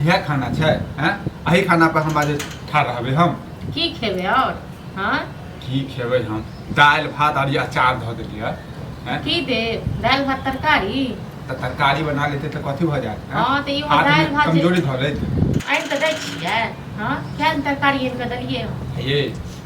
इएह खाना छै हैं? एही खाना पर हम आज ठाढ़ रहबै हम। की खेबै और? हाँ, की खेबै हम? दालि भात और ई अचार धऽ देलियै हैं। की देब? दालि भात तरकारी? तऽ तरकारी बना लेते तऽ कथी भऽ जायत हैं? हाँ, तऽ इहो हाथमे दालि भात जे- कमजोरी धऽ लेत। आनि कऽ दै छियै? हाँ, केहन तरकारी आनि कऽ देलियै हँ? ये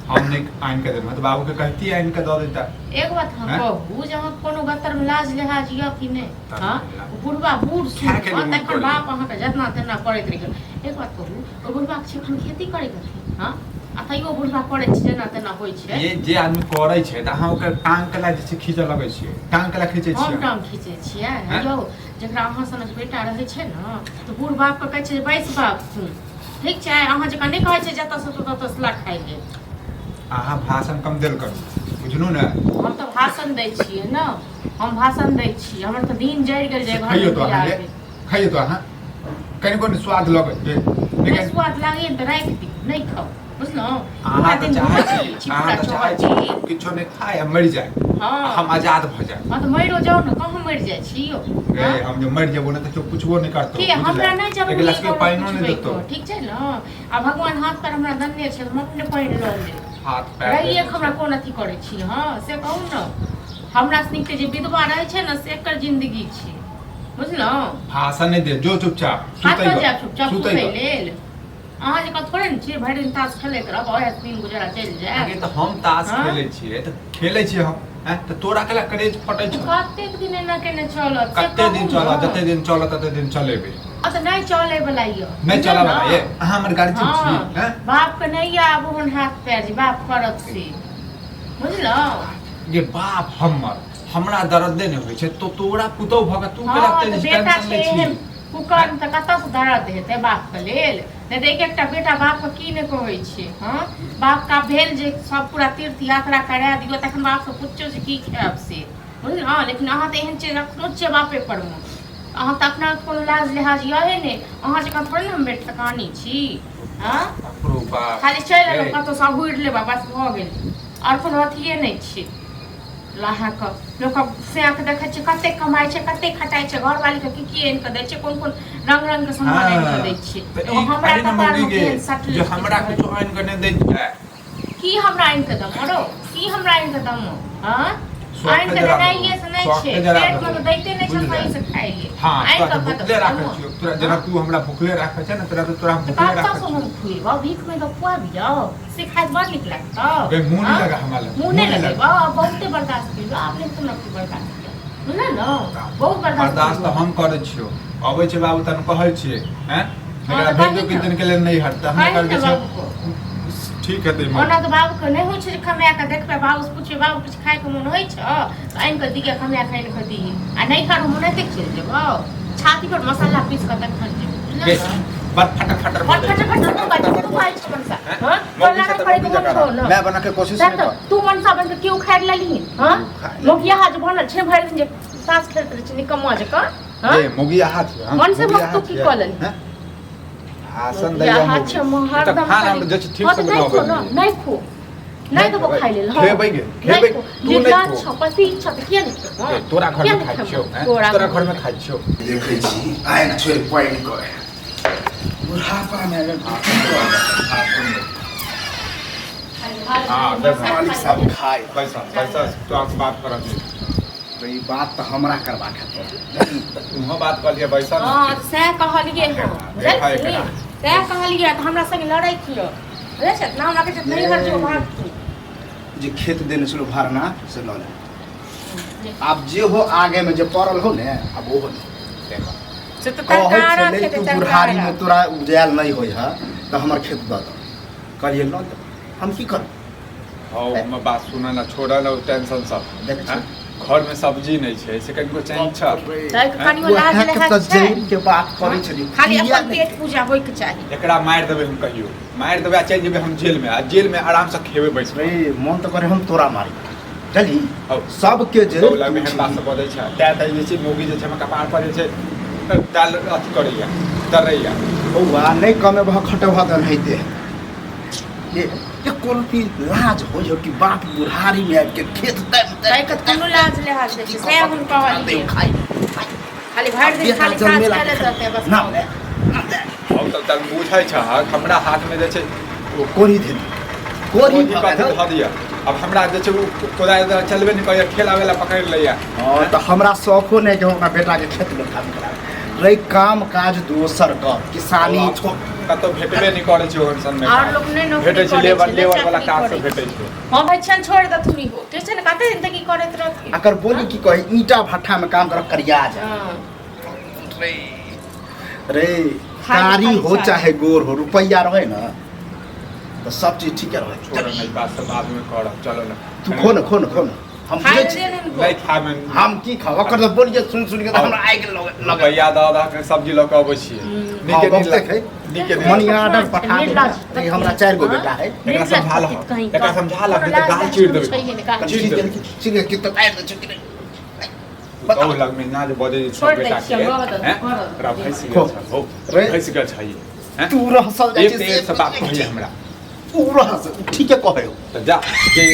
हम नहि आनि कऽ देलहुँ तऽ बाबूके कहती आनि कऽ दऽ देता। एक बात हम हैं? कहू जे अहाँके कोनो गत्तरमे लाज लिहाज यऽ कि नहि? तब हाँ, मिला। ओ बुढ़बा बूढ़ सूढ़ खाके हँ, मोन तखन करैए। बाप अहाँके जेतना तेना करैत रहि गेल। एक बात कहू, ओ बुढ़बाके छै एखन खेती करैके अथी? हाँ, आ तैयो बुढ़बा करै छै, जेना तेना होइ छै। ये जे आदमी करै छै तऽ अहाँ ओकर टांग के ला जे छै खींचऽ लगै छियै, टांग के ला खींचै हम छियै? टांग खींचै छियै? हैं? यौ, जकरा अहाँ सनक बेटा रहै छै ने, तऽ बूढ़ बापके कहै छै जे बैस बाप तू, ठीक छै? अहाँ जकाँ नहि कहै छै जतऽ से ततऽ तसला खाइ लेल। अहाँ भाषण कम देल करू, बुझलू ने? हम तऽ भाषण दै छियै ने, हम भाषण दै छी। हमर तऽ दिन जरि गेल जे घरमे खइयो तो बियाह अहाँ भेल। खइयो तो अहाँ, कनि कोन स्वाद लगै छै। नहि लेकिन स्वाद लागैए ने तऽ राखि दियौ, नहि खाउ, बुझलहुँ? अहाँ पूरा तऽ दिन चाहै घुमैत रहै छी छी अहाँ पूरा तऽ चाहै छी चौहद्दी। किछो नहि खाय आ मरि जाय। हँ। हम आजाद भऽ जाय। हँ, तऽ मरियो जाउ ने, कहाँ मरि जाइ छी यौ? ए हँ? हम जे मरि जेबो ने तऽ केओ पुछबो नहि करतौ। की हमरा नहि एक जरूरी गिलास के कोनो पानिओ नहि पुछबै देतौ। के, ठीक छै ने? आ भगवान हाथ पैर हमरा दने छै, हम अपने पानि लऽ लेब। हाथ पैर रहिए देने हमरा छै। कोन अथी करै छी? हँ, से कहू ने। हमरा से नीक जे विधवा रहै छै ने, से एकर जिंदगी छै, बुझलहुँ? भाषण नहि दे, जो चुपचाप सुतै कतऽ जायब चुपचाप सुतै। सुतै लेल? अहाँ जकाँ थोड़े ने छियै, भरि दिन ताश खेलैत रहब, ओएह दिन गुजारा चलि आगे जायत। तऽ हम ताश हँ? खेलै छियै तऽ खेलै छियै हम हैं, तऽ तोरा केला करेज फटै छौ? कतेक दिन एना केने चलत, से कते दिन कहू चलत? ने। जते दिन चलत तते दिन चलेबै। आ तऽ नहि चलै वला यऽ। नहि बुझलहुँ चलऽ वाला ने? ये अहाँ हमर गार्जियन छी? हँ, हैं? बापके नहि यऽ आब ओहन हाथ पैर जे बाप करत से, बुझलहुँ? ये बाप हमर, हमरा दर्दे नहि होइ छै तो तोरा पुतोह भऽ कऽ तू केला हँ, तऽ बेटा टेंशन छै लै छी? एहन कुकर्म तऽ कतऽसँ दर्द हेतै बापके लेल? नहि तऽ एक एकटा बेटा बापके की नहि कहै छै। हँ, बापके आब भेल जे सब पूरा तीर्थ यात्रा करा दियौ, तखन बापसँ पुछियौ जे की खायब से, बुझलहुँ? लेकिन अहाँ तऽ एहन छियै, रखनो छियै बापे परमे। अहाँ तऽ अपना कोनो लाज लिहाज यहे नहि। अहाँ जकाँ थोड़े ने हम बेटकानी छी। हँ, बाप रो बाप। खाली चलि एलहुँ ए, कतहुसँ, हुरि लेब आ बस भऽ गेल, आओर कोनो अथिए नहि छै। अहाँके लोकक सएह देखै छियै, कते कमाइ छै, कते खटाइ छै, घरवालीके की की आनि कऽ दै छै, कोन कोन रंग रंग के सामान आनि कऽ दै छै। तऽ एगो ई हमरा अरे ने कपारमे मौगी केहन गे सटल जे छै हमरा किछु। किछो आनि कऽ नहि दै छै। की हमरा आनि कऽ दमो रौ? की हमरा आनि कऽ दमो? हँ, शौक आनि के कऽ जरा देनाइए देबो, से नहि शौक छै के जरा पेटमे देबो, तऽ दैते नहि छै बुझले? सही से खाइ ले। हँ, आनि तोरा कऽ तऽ कतऽ भुखले राखै दमो? छियौ तोरा, जेना तू हमरा भुखले राखै छै ने, तोरा तऽ तोरा हम तऽ भुखले राखै कतऽसँ छियौ। हम खुएबौ? भीख मांगि कऽ खुआबियौ से खाइत बड़ नीक लगतौ? गे मुँह नहि हँ? लगा हमरा लग। मुँह नहि नहि लगेबौ। आब बहुते बर्दाश्त केलियौ, आब नहि तुम की बर्दाश्त किया, बुझल ने? बहुत बर्दाश्त बर्दाश्त तऽ केलियौ। हम करै छियौ। अबै छै बाबू तहन कहै छियै हैं, हँ, एकरा तऽ भेज दो कही किछु ने। दिन के लेल नहि हटतै हमरा। कही कहल ने जे छै बाबूके। ठीक हेतै ओना मौगी। तऽ बाबूके नहि होइ छै जे कमाए कऽ देखबै, बाबूसँ पुछबै, बाबू किछु खायके मोन होइ छौ तऽ आनि कऽ दिहे, कमाए कऽ आनि कऽ दिहे। आ नहि कर, हम ओनाहिते चलि जेबौ, छाती पर मसाला पीस कऽ तखन जेबौ, बुझलह गे ने? बड़ फटर फटर फट बजै फट छै। फट तू बाजै तू बाजै छौ मनसा। हैं? हँ, मौगी लड़ाई से तऽ करैके मौगी मोन जकाँ छौ रह। ने? माय बना के कोशिश सएह नहि तऽ कर। तू मनसा बनि कऽ की उखाड़ि लेलही? हँ, उखाड़ि लेलियै। मोगियाहा जे बनल छै, भरि दिन जे ताश खेलैत रहै छै निकम्मा जकाँ। हँ, गे मौगी अहाँ छियै? हम मन से मौगी भक्त अहाँ तू की छियै? कऽ लेलही? हैं? भाषण दैया मोगियाहा मौगी। छै तऽ हरदम खाना खाली। जे छै ठीक हँ से तऽ नहि बनाबै खो ने, लियै। नहि खो, नहि देबो खेबै। खाइ लेल। हँ, खेबै गे, नहि खेबै। खो। तू नहि निर्लाज खो। छौ, पति छौ तऽ किया नहि खेबो? गे, तोरा घर किया में नहि खाइ खेबो? छियौ हैं? तोरा तोरा घर में खाइ छियौ। देखै छी आँखि छोड़ि पानि करे बुढ़ापामे अगर तू की करबै? हाँ, देख। मालिक साहब खाय। पैसा पैसा तोरा से बात करऽ दे। तऽ ई बात तऽ हमरा करबाक हेतौ। तुहो बात कऽ लिअ, बैसल। हँ, सएह कहलियै हँ, देखा बुझलही? एकरा। सएह कहलियै तऽ हमरा संगे लड़ै कियो बुझै छै ने? हमरा कहै छै नैहर जो, भाग तू। जे खेत देने छलहुँ भरना से लऽ ले। आब जे हो आगे में जे पड़ल हो ने, आब ओहो ने। देखा। से तऽ कहै तरकारा छलै खेतै तू बुढ़ारीमे तरकारा। तोरा उपजायल नहि होइ है तऽ हमर खेत दऽ दऽ। कहलियै लऽ ले, हम की करब? हौ, हमर बात सुनऽ ने, छोड़ऽ ने टेंशन सब। देखै छी। हैं? घर में सब्जी नहि छै से कनिको चैन छ? ताहि हैं? कनियो लाज उएह के लिहाज तऽ छै? जड़ि के बात करै छलियै। खाली किया अपन नहि? पेट पूजा होइके चाही। एकरा मारि देबै हम, कहियो मारि देबै आ चलि जेबै हम जेल में, आ जेल में आराम से खेबै बैस रे, मोन तऽ करे हम तोरा मारी बुझलही। हौ। सबके जे तौ लग एहन बात सब बजै छै तैं तऽ जे छै मौगी जे छै हमर कपार पर जे छै दालि अथी करैया डरैया। बौआ, नहि कमेबह खटेबह तऽ एनाहिते हेतै। ये एको रत्ती लाज होइ हो कि बाप बुढ़ारी में आबि के खेत तामि तामि ताहि के कोनो लाज लिहाज नहि छै, सएह हम कहलियै। खाइ खाली भरि दिन बेटा खाली काज जन्मेला खेलैत रहतै बस। ना ले, ना ले। हम तऽ तन बुझै छहक, हमरा हाथमे जे छै ओ कोढ़ी धे कोढ़ी कोढ़ी कथी धऽ दिअ। आब हमरा जे छै ओ कोदारि उदारि चलबे नहि करैए, ठेला वेला पकड़ि लैए। हँ तऽ हमरा शौखो नहि कि हम अपना बेटाके खेतमे काम कराबी रे। काम काज दोसर गप, किसानी छोड़। कतौ भेटबे नहि करै छै ओहन सन। आओर लोक नहि नौकरी भेटै छै करै लेबर छै, नहि लेबर वाला चाकरी काज करै सब भेटै छै। हँ भाई छन, छोड़ि देथुन इहो। ठीक छै ने, कते दिन तक ई करैत रहथिन? अकर बोली की कही, ईंटा भट्ठामे काम करब करिया जाय। हँ। रे खाली कारी खाली हो चाही। चाहे गोर हो, रुपैआ रहे ना तऽ सब चीज ठीके रहे। छोड़ ने, ई बात सब बादमे करब, चलो ने। तू खो ने, खो ने, खो ने, हम खाइ बुझै छी। दे ने इनको। नहि खायमे। हम की खाउ? ओकर तऽ बोलिए सुनि सुनि के तऽ हमरा आगि लगे लगे। रुपैआ दऽ दऽ के सब्जी लऽ कऽ अबै छियै। हम्म। नीके हँ, बहुते नीक है। नीके नीक। मनी ऑर्डर पठा दे। निर्लज। रे, हमरा चारि गो बेटा है। एकरा समझा लह, एकरा समझा लह, नहि तऽ गाल चीर देबै। चीर देबै। चिड़ के तऽ आबि छै कि नहि? बताउ लगमे ना जे बजै छै छोड़ि दै बेटा छियै, के रहऽ दऽ, हैं? करऽ दऽ। ओकरा भैंस गेल खो। छै हौ। रे। भैंस गेल छै हैं? तू रहसल जाइ एक छै से एक से बात कहैए हमरा। तू रहस, ठीके कहै हो। तऽ जा जे